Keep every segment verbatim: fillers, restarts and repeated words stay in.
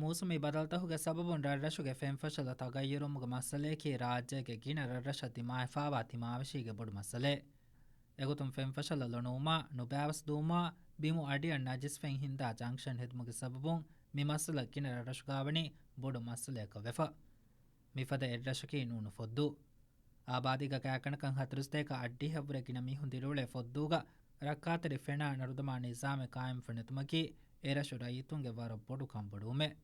މޫސުމީ ބަދަލުތަކުގެ ސަބަބުން ރަށްރަށުގެ ފެންފަށަލަ ތަޣައްޔަރުވުމުގެ މައްސަލައަކީ ރާއްޖޭގެ ގިނަ ރަށްރަށަށް ދިމާވެފައިވާ ތިމާވެށީގެ ބޮޑު މައްސަލައެއް. އެގޮތުން ފެންފަށަލަ ލޮނުވުމާ، ނުބައިވަސް ދުވުމާ، ބިމު އަޑިއަށް ނަޖިސް ފެން ހިންދާ ޖަންކްޝަން ހެދުމުގެ ސަބަބުން މި މައްސަލަ ގިނަ ރަށްރަށުގާ ވަނީ ބޮޑު މައްސަލައަކަށް ވެފަ. މިފަދަ އެއްރަށަކީ ނޫނު ފޮއްދޫ. އާބާދީގަ ގާތްގަނޑަކަށް ހަތަރު ސަތޭކަ އަށްޑިހަ ވުރެ ގިނަ މީހުން ދިރިއުޅޭ ފޮއްދޫގަ ރައްކާތެރި ފެނާ ނަރުދަމާ ނިޒާމެއް ޤާއިމްވެ ނެތުމަކީ އެރަށު ރައްޔިތުންގެ ވަރަށް ބޮޑު ކަންބޮޑުވުމެއް.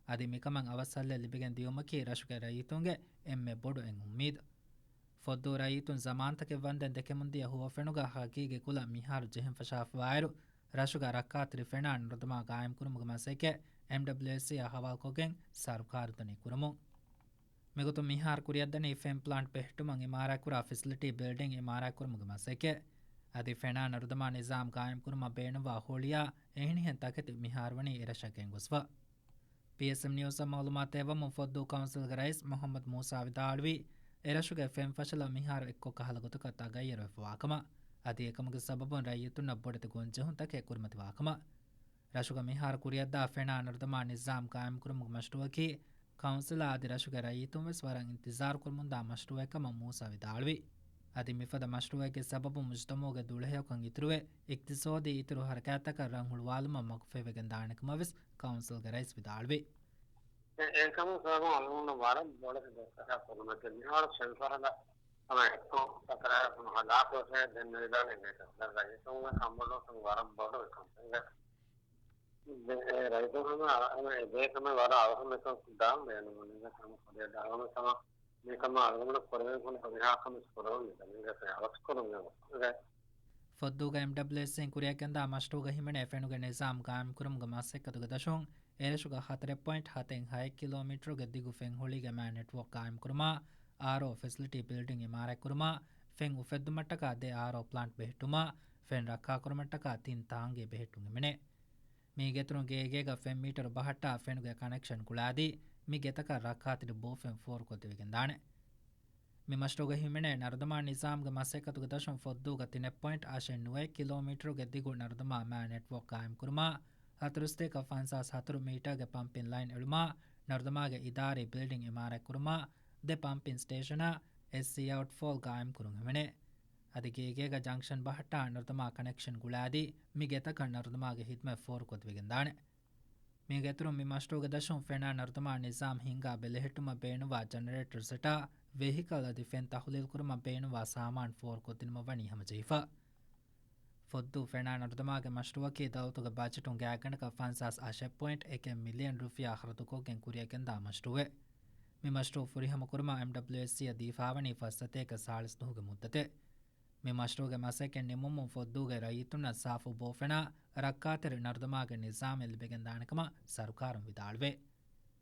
އަދި މިކަމަށް އަވަސް ހައްލެއް ލިބިގެން ދިޔުމަކީ ރަށުގެ ރައްޔިތުންގެ އެންމެ ބޮޑު އެއް އުއްމީދު. ފޮއްދޫ ރައްޔިތުން ޒަމާންތަކެއް ވަންދެން ދެކެމުންދިޔަ ހުވަފެނުގަ ހަގީގީ ކުލަ މިހާރު ޖެހެން ފަށާފަވާއިރު، ރަށުގަ ރައްކާތެރި ފެނާ ނަރުދަމާ ޤާއިމްކުރުމުގެ މަސައްކަތް އެމްޑަބްލިއުއެސްސީއާ ހަވާލުކޮށްގެން ސަރުކާރު ދަނީ ކުރަމުން. މިގޮތުން މިހާރު ކުރިއަށްދަނީ ފެން ޕްލާންޓް ބެހެއްޓުމަށް އިމާރާތްކުރާ ފެސިލިޓީ ބިލްޑިން އިމާރާތްކުރުމުގެ މަސައްކަތް. އަދި ފެނާ ނަރުދަމާ ނިޒާމް ޤާއިމްކުރުމަށް ބޭނުންވާ ހޮޅިއާ އެހެނިހެން ތަކެތި މިހާރު ވަނީ އެރަށަށް ގެންގޮސްފަ. ޕީއެސްއެމް ނިއުސްއަށް މައުލޫމާތު ދެއްވަމުން ފޮއްދޫ ކައުންސިލްގެ ރައީސް މުޙައްމަދު މޫސާ ވިދާޅުވީ، އެރަށުގެ ފެން ފަށަލަ މިހާރު އެއްކޮށް ކަހަލަ ގޮތަކަށް ތަޣައްޔަރުވެފަވާކަމަށް، އަދި އެކަމުގެ ސަބަބުން ރައްޔިތުންނަށް ބޮޑެތި ގޮންޖެހުންތަކެއް ކުރިމަތިވާކަމަށް. ރަށުގަ މިހާރު ކުރިއަށްދާ ފެނާ ނަރުދަމާ ނިޒާމް ޤާއިމްކުރުމުގެ މަޝްރޫޢަކީ، ކައުންސިލާ އަދި ރަށުގެ ރައްޔިތުން ވެސް ވަރަށް އިންތިޒާރު ކުރަމުންދާ މަޝްރޫޢެއް ކަމަށް މޫސާ ވިދާޅުވި. އަދި މިފަދަ މަޝްރޫޢެއްގެ ސަބަބުން މުޖުތަމަޢުގެ ދުޅަހެޔޮކަން އިތުރުވެ، އިޤްތިޞާދީ އިތުރު ހަރަކާތްތަކަށް ރަން ހުޅުވާލުމަށް ވަޤުފެވިގެން ދާނެ ކަމަށް ވެސް ކައުންސިލްގެ ރައީސް ވިދާޅުވި. އެ، އެކަމުގެ ސަބަބުން އަޅުގަނޑު ވަރަށް ބޮޑެތި ދަސްކަށާ ކުރިމަތި މިހާރު ފެންފަށަލަ ހަމަ އެއްކޮށް ސަކަރާތް ހަލާކުވެފައި ދެން މިވިދާޅުވީ މިކަން. ދެން ރައްޔިތުންގެ ކަންބޮޑުވުން ވަރަށް ބޮޑު އެކަމެއް. ދެ-، އެ ރައްޔިތުން ހަމަ އަ-، އަ-، އެ ދޭ ކަމެއް ވަރަށް އަވަހަށް މިކަން ދާން ބޭނުމުން ކަމަށް ކުރިއަށް ދާން ކަމަށް މިކަމަށް އަޅުގަނޑު ކުރެވެން ކުރި ހުރިހާ ކަމެއް ކުރަމުން މިދަނީ އަވަސް ކުރަމުން. ފޮއްދޫގަ އެމްޑަބްލިއުއެސްސީން ކުރިއަށްގެންދާ މަޝްރޫޢުގަ ހިމެނޭ ފެނުގެ ނިޒާމް ޤާއިމްކުރުމުގެ މަސައްކަތުގެ ދަށުން އެރަށުގަ ހަތަރެއް ޕޮއިންޓް ހަތެއް ހައެއް ކިލޯމީޓަރުގެ ދިގު ފެން ހޮޅީގެ މާ ނެޓްވޯކް ޤާއިމްކުރުމާ، އާރްއޯ ފެސިލިޓީ ބިލްޑިން އިމާރާތްކުރުމާ، ފެން އުފެއްދުމަށްޓަކާ ދެ އާރްއޯ ޕްލާންޓް ބެހެއްޓުމާ، ފެން ރައްކާކުރުމަށްޓަކާ ތިން ތާނގީ ބެހެއްޓުން ހިމެނޭ. މީގެއިތުރުން ގޭގޭގަ ފެން މީޓަރު ބަހައްޓާ ފެނުގެ ކަނެކްޝަން ގުޅާދީ، މި ގެތަކަށް ރައްކާތެރި ބޯފެން ފޯރުކޮށްދެވިގެންދާނެ. މި މަޝްރޫޢުގަ ހިމެނޭ ނަރުދަމާ ނިޒާމްގެ މަސައްކަތުގެ ދަށުން ފޮއްދޫގަ ތިނެއް ޕޮއިންޓް އަށެއް ނުވައެއް ކިލޯމީޓަރުގެ ދިގު ނަރުދަމާ މާ ނެޓްވޯކް ޤާއިމްކުރުމާ، ހަތަރު ސަތޭކަ ފަންސާސް ހަތަރު މީޓާގެ ޕަމްޕިން ލައިން އެޅުމާ، ނަރުދަމާގެ އިދާރީ ބިލްޑިން އިމާރާތްކުރުމާ، ދެ ޕަމްޕިން ސްޓޭޝަނާ، އެސްސީ އައުޓްފޯލް ޤާއިމްކުރުން ހިމެނޭ. އަދި ގޭގޭގަ ޖަންކްޝަން ބަހައްޓާ ނަރުދަމާ ކަނެކްޝަން ގުޅާދީ، މި ގެތަކަށް ނަރުދަމާގެ ހިދުމަތް ފޯރުކޮށްދެވިގެންދާނެ. މީގެއިތުރުން މި މަޝްރޫޢުގެ ދަށުން ފެނާ ނަރުދަމާ ނިޒާމް ހިންގާ ބެލެހެއްޓުމަށް ބޭނުންވާ ޖަނަރޭޓަރު ސެޓާ، ވެހިކަލް އަދި ފެން ތަހުލީލުކުރުމަށް ބޭނުންވާ ސާމާނު ފޯރުކޮށްދިނުމަށް ވަނީ ހަމަޖެހިފަ. ފޮއްދޫ ފެނާ ނަރުދަމާގެ މަޝްރޫޢަކީ ދައުލަތުގެ ބަޖެޓުން ގާތްގަނޑަކަށް ފަންސާސް އަށެއް ޕޮއިންޓް އެކެއް މިލިއަން ރުފިޔާ ޚަރަދުކޮށްގެން ކުރިއަށްގެންދާ މަޝްރޫޢެއް. މި މަޝްރޫޢު ފުރިހަމަކުރުމަށް އެމްޑަބްލިއުއެސްސީއަށް ދީފާވަނީ ފަސް ސަތޭކަ ސާޅީސް ދުވަހުގެ މުއްދަތެއް. މި މަޝްރޫޢުގެ މަސައްކަތް ނިމުމުން ފޮއްދޫގެ ރައްޔިތުންނަށް ސާފު ބޯފެނާ ރައްކާތެރި ނަރުދަމާގެ ނިޒާމެއް ލިބިގެންދާނެކަމަށް ސަރުކާރުން ވިދާޅުވޭ.